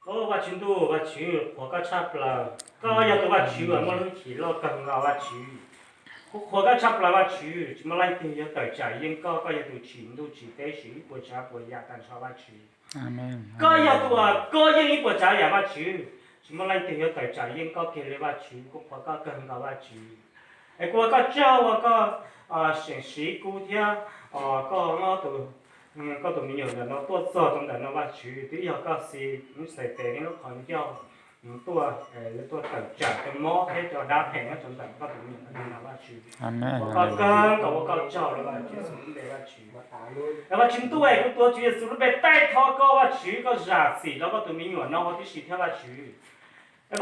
Au Vajtswv ntuj, Vajtswv qhuas koj tshaj plaws. Koj yog tus Vajtswv uas muaj lub hwj chim loj kawg nkaus Vajtswv. Kuv qhuas koj tshaj plaws Vajtswv, tsis muaj leej twg yuav tawm tsam yeej koj, koj yog tus tsim ntuj tsim teb, sim ib puas tsav puas yam tag nrho Vajtswv. Koj yog tus uas koj yeej ib puas tsav yam Vajtswv, tsis muaj leej twg yuav tawm tsam yeej koj kiag li Vajtswv, kuv qhuas koj kawg nkaus Vajtswv. Es kuv ua koj tsaug uas koj seem siv kuv thiab koj, koj tus me nyuam ntawm no tuaj txog rau ntawm no Vajtswv, twb yog koj xis lub xais tes neb lub qhov ncauj tuaj, tuaj tawm tsam cov mob thiab cov dab phem nyob rau ntawm koj tus me nyuam ntawm no Vajtswv. Ua koj kawg nkaus ua koj tsaug los Vajtswv, Yexus lub npe Vajtswv. Vajtswv ntuj, kuv tuav Tswv Yexus lub npe taij thov koj Vajtswv, koj zam txim rau koj tus me nyuam no huv tib si thiab Vajtswv.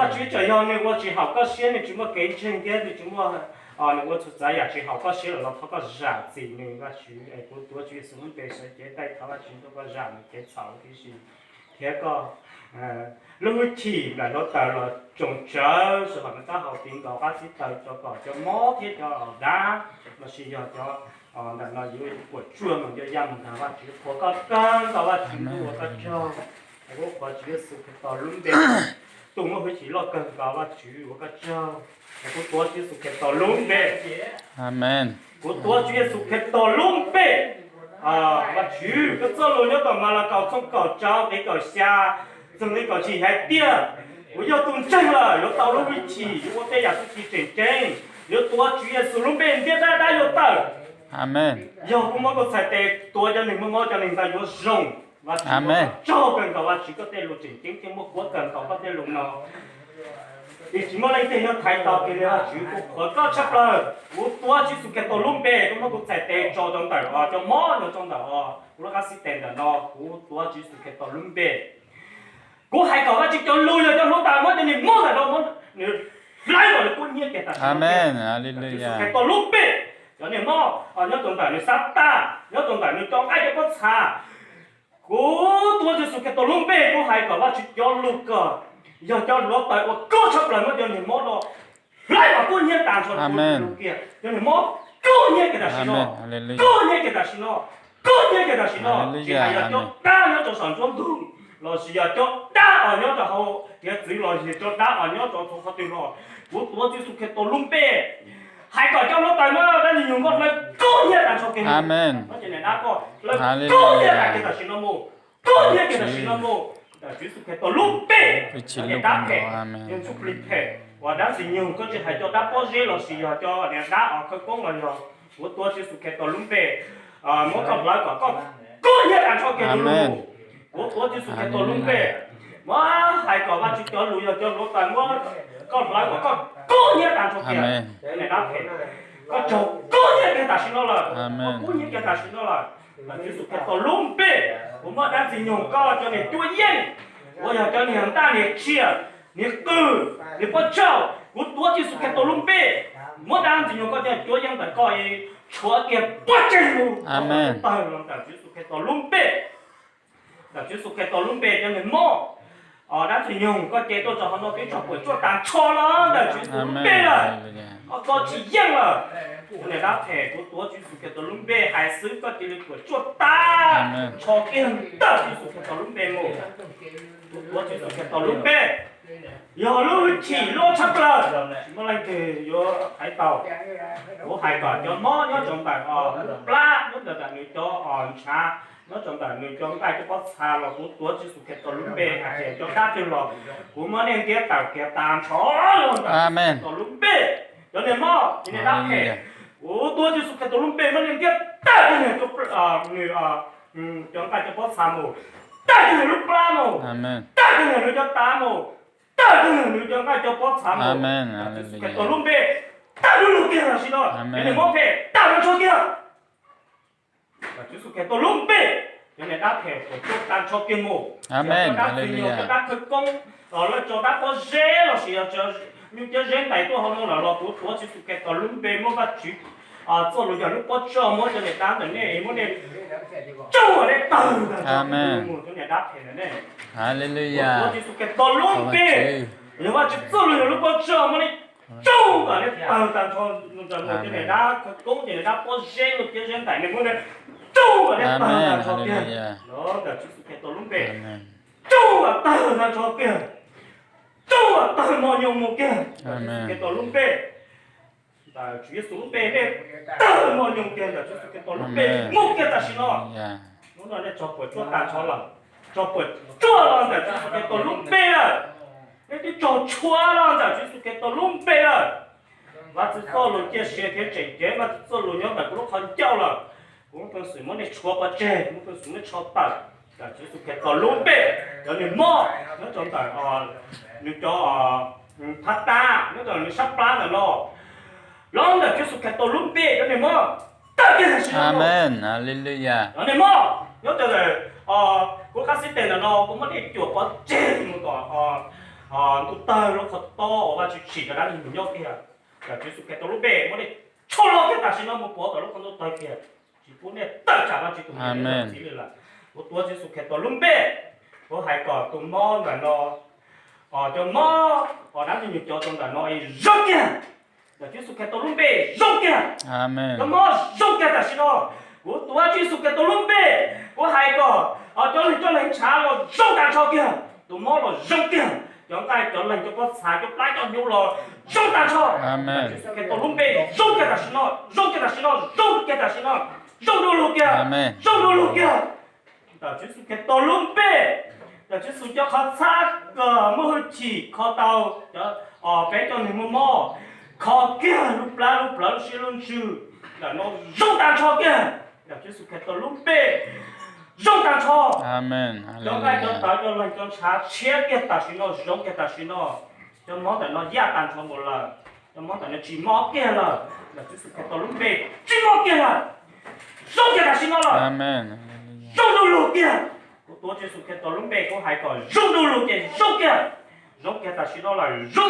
Vajtswv, txawm yog nws ua tsis haum koj siab, nws tsis muaj kev ntseeg thiab nws tsis muaj, nws ua txhua tsav yam tsis haum koj siab lawm los thov koj zam txim nws Vajtswv. Es kuv tuav Tswv Yexus lub npe sawv cev taij thov Vajtswv ntuj koj zam nws kev txhaum huv tib si thiab koj lub hwj chim nplaim hluav taws los tsoom tsawv sawv hauv nws taub hau tiv nkaus qab xib taws rau kom cov mob thiab cov dab lossis yog cov ntawm no yuav puas tsuaj mus ncaj yaj mus nrag Vajtswv, qhuas koj kawg nkaus Vajtswv ntuj ua koj tsaug. Es kuv qhuas Tswv Yexus Khetos lub npe, tus muaj hwj chim loj kawg nkaus Vajtswv ua koj tsaug. Es kuv tuav Tswv Yexus Khetos lub npe, kuv tuav Tswv Yexus Khetos lub npe. Vajtswv, koj txoj lus nyob tom Malakaus tshooj kaum rau nqe kaum xya txog nqe kaum tsib hais tias, kuv yog tus ntseeg lawm yuav tau lub hwj chim yuav ua tej yam txuj ci tseem ceeb, yuav tuav Tswv Yexus lub npe ntiab dab dab yuav tawm. Yog kuv muab kuv txhais tes tuav cov neeg muaj mob cov neeg ntawd yuav zoo. Vajtswv, ua koj tsaug kawg nkaus Vajtswv koj tej lus tseem ceeb thiab muaj kuab kawg nkaus koj tej lus no. Ces tsis muaj leej twg yuav thaiv tau kiag li Vajtswv, kuv qhuas koj tshaj plaws. Kuv tuav Tswv Yexus Khetos lub npe, kuv muab kuv txhais tes tso rau ntawm cov mob nyob rau ntawm kuv lub qab xib tes ntawm no, kuv tuav Tswv Yexus Khetos lub npe. Kuv hais kom Vajtswv cov lus yog cov hluav taws muab cov niag mob ntawm no muab nws hlawv los nws kub hnyiab kiag tam sim no. Tswv Yexus Khetos lub npe, cov niag mob nyob rau ntawm nws xab tab, nyob rau ntawm nws cov nqaij cov pob txha, kuv tuav Tswv Yexus Khetos lub npe, kuv hais kom Vajtswv cov lus kom yog cov hluav taws uas kub tshaj plaws muab cov niag mob no hlawv los kub hnyiab tas nrho kiag. Cov niag mob kub hnyiab kiag tam sim no, kub hnyiab kiag tam sim no, kub hnyiab kiag tam sim no. Tsis hais yog cov dab nyob rau saum nruab ntug lossis yog cov dab uas nyob rau hauv hiav txwv lossis cov dab uas nyob rau txhua qhov twg los, kuv tuav Tswv Yexus Khetos lub npe, hais kom cov hluav taws muab dab ntxwg nyoog koj hlawv kub hnyiab tas nrho kiag. Muab cov niag dab koj hlawv kub hnyiab tas kiag tam sim no mus, kub hnyiab kiag tam sim no mus. Ntawm Tswv Yexus Khetos lub npe, cov niag dab phem, yog ntsuj plig phem uas dab ntxwg nyoog koj tsis hais cov dab pob zeb lossis yog cov niag dab uas khawv koob los yog, kuv tuav Tswv Yexus Khetos lub npe, muab koj hlawv kom koj kub hnyiab tas nrho kiag mus. Kuv tuav Tswv Yexus Khetos lub npe, muab hais kom Vajtswv cov lus yog cov hluav taws muab koj hlawv kom koj kub hnyiab tas nrho kiag. Cov niag dab phem, koj raug kub hnyiab kiag tam sim no lawm, kub hnyiab kiag tam sim no lawm. Ntawm Tswv Yexus Khetos lub npe, kuv muab dab ntxwg nyoog koj cov niag cuab yeej uas yog cov niag ntaj niag tsiaj, niag qwj, niag pob tsaug, kuv tuav Tswv Yexus Khetos lub npe, muab dab ntxwg nyoog koj cov cuab yeej ntawm koj tshuav kiag puab tseg mus, tawg los ntawm Tswv Yexus Khetos lub npe. Ntawm Tswv Yexus Khetos lub npe cov niag mob, dab ntxwg nyoog koj ces tuaj rau hauv no twb raug puas tsuaj tas nrho los ntawm Tswv Yexus lub npe lawm, koj tsis yeej lawm. Cov niag dab phem, kuv tuav Tswv Yexus Khetos lub npe hais xwb koj cia li puas tsuaj tas nrho kiag ntawm Tswv Yexus Khetos lub npe mus. Kuv tuav Tswv Yexus Khetos lub npe, yog lub hwj chim loj tshaj plaws, tsis muaj leej twg yuav thaiv tau. Kuv hais kom cov mob nyob rau ntawm lub plab, nyob rau ntawm nws cov ntshav, nyob rau ntawm nws cov nqaij cov pob txha los kuv tuav Tswv Yexus Khetos lub npe hais tias cov dab twg los kuv muab nej ntiab tawm kiag tas nrho los ntawm Tswv Yexus Khetos lub npe. Cov niag mob, cov niag dab phem, kuv tuav Tswv Yexus Khetos lub npe muab nej ntiab tawm kiag nws, nws cov nqaij cov pob txha mus, tawm kiag nws lub plab mus, tawm kiag nws cov tav mus, tawm kiag nws cov nqaij cov pob txha mus. Tswv Yexus Khetos lub npe, tawm lug lug kiag tam sim no. Cov niag mob phem tawm lug tso kiag. Tswv Yexus Khetos lub npe, cov niag dab phem puas tsuaj tas nrho kiag mus. Cov dab ntxwg nyoog, cov dab khawv koob, lawv tso dab pob zeb lossis yog nyuj ciab zeb ntais tuaj hauv no lawm los kuv tuav Tswv Yexus Khetos lub npe muab Vajtswv txoj lus yog lub pob tsuaj muab cov niag dab ntawm nej, muab nej tsuj kom nej tawg tas nrho kiag mus cov niag dab phem ntawm nej. Kuv tuav Tswv Yexus Khetos lub npe, yog Vajtswv txoj lus yog lub pob tsuaj muab nej tsuj kom nej tawg tas nrho mus cov niag dab khawv koob, cov niag dab pob zeb nyuj ciab zeb ntais, nej muab nej tsuj kom nej tawg tas nrho kiag los ntawm Tswv Yexus Khetos lub npe. Tsuj tawg tag nrho kiag, tsuj tawg mos nyoos mus kiag ntawm Tswv Yexus Khetos lub npe. Ntawm Tswv Yexus lub npe, nej tawg mos nyoos kiag ntawm Tswv Yexus Khetos lub npe mus kiag tam sim no. Hnub no nej tso puas tsuaj tag nrho lawm, tso puas tsuaj los ntawm Tswv Yexus Khetos lub npe lawm. Nej twb tso tshuav los ntawm Tswv Yexus Khetos lub npe lawm. Vaj Tswv txoj lus ciaj sia thiab tseem ceeb, Vaj Tswv txoj lus nyob ntawm kuv lub qhov ncauj lawm. Kuv muaj peev xwm muab nej tshuav pov tseg, kuv muaj peev xwm muab tshuav tawm ntawm Tswv Yexus Khetos lub npe. Cov niag mob nyob rau ntawm nws cov phab tab, nyob rau nws sab plab ntawm no, los ntawm Tswv Yexus Khetos lub npe cov niag mob tawg kiag tam sim no. Cov niag mob nyob rau ntawm kuv qab xib teg ntawm no, kuv muab nej cuam pov tseg mus tom ntuj tawg lub qhov tob uas Vaj Tswv tsim cov dab neeg nyob kiag. Ntawm Tswv Yexus Khetos lub npe muab nej tshuav los kiag tam sim no mus pov tom lub qhov ntuj tawg kiag, tsis pub nej tawm tsam Vaj Tswv tus mus txiv li lawm. Kuv tuav Tswv Yexus Khetos lub npe, kuv hais kom tus mob ntawm no, cov mob uas dab neeg nws cov rau ntawm no zoo kiag. Ntawm Tswv Yexus Khetos lub npe zoo kiag. Cov mob zoo kiag tam sim no. Kuv tuav Tswv Yexus Khetos lub npe, kuv hais kom cov leeg coj leeg ntshav los zoo tag nrho kiag, tus mob los zoo kiag, cov nqaij cov leeg cov pob txha cov plab cov hnyuv los zoo tag nrho. Tswv Yexus Khetos lub npe zoo kiag tam sim no, zoo kiag tam sim no, zoo kiag tam sim no, zoo du lug kiag, zoo du lug kiag. Ntawm Tswv Yexus Khetos lub npe, ntawm Tswv Yexus cov qhov txhab kws muaj hwj chim kho tau cov, peb cov neeg muaj mob, kho kiag lub plab lub plawv lub siab lub ntsws ntawm no zoo tag nrho kiag. Ntawm Tswv Yexus Khetos lub npe zoo tag nrho. Cov nqaij cov tawv cov leeg cov ntshav tshiab kiag tam sim no, zoo kiag tam sim no. Cov mob ntawm no yaj tag nrho mus lawm. Cov mob ntawm no tsis mob kiag lawm, ntawm Tswv Yexus Khetos lub npe tsis mob kiag lawm. Zoo kiag tam sim no lawm. Zoo du lug kiag. Kuv tuav Tswv Yexus Khetos lub npe, kuv hais kom zoo du lug ces zoo kiag. Zoo kiag tam sim no lawm, zoo